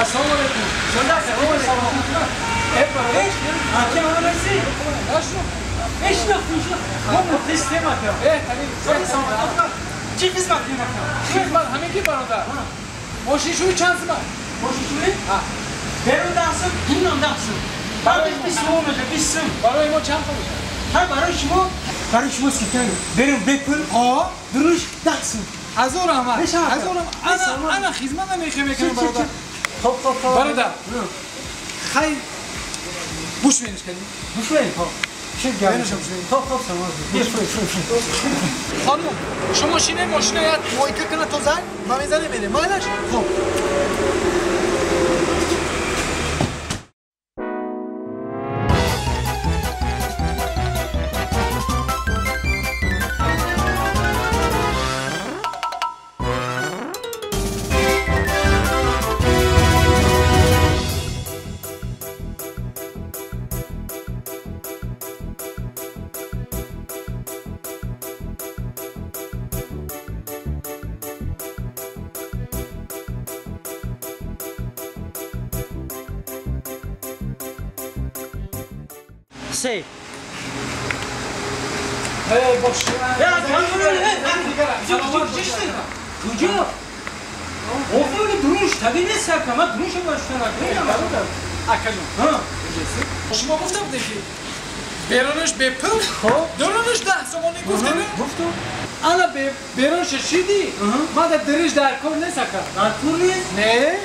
Ассалому алайкум. Салом алайкум. Чӣ хизмат мекунам? Хизмат ҳамин ки бародар. Мошиншӯӣ чанд сумат? Мошиншӯӣ? Берун 10 сум, дунам 10 сум. Барои 20 сум мешавад, 20 сум. Барои мо чанд сум мешавад? Ҳар барои шумо скидка берун бепул, дуруш 10 сум. Ҳазор раҳмат. Ҳазор раҳмат. Ана хизмат намехоҳем мекунам бародар. Хоб хоб хоб. Бародар. Хай буш мениш кардем. Буш мен? Хоб. Хоб хоб самоз. Хонум, шумо шине мошина як мойка кана тоза, ма мезанем мерем. Майлаш? Хоб. Се. Эй, бош. Куҷо? Охири дуруш таби нест ака, ман дуруша баштан ака. Акаҷон. Шумо гуфта будед ки берунаш бепул, дурунаш 10 сомонӣ гуфтед? Гуфтам. Ана берунаш шиди? Ман дар дуриш дар кор нест ака. Дар кор нест? Не.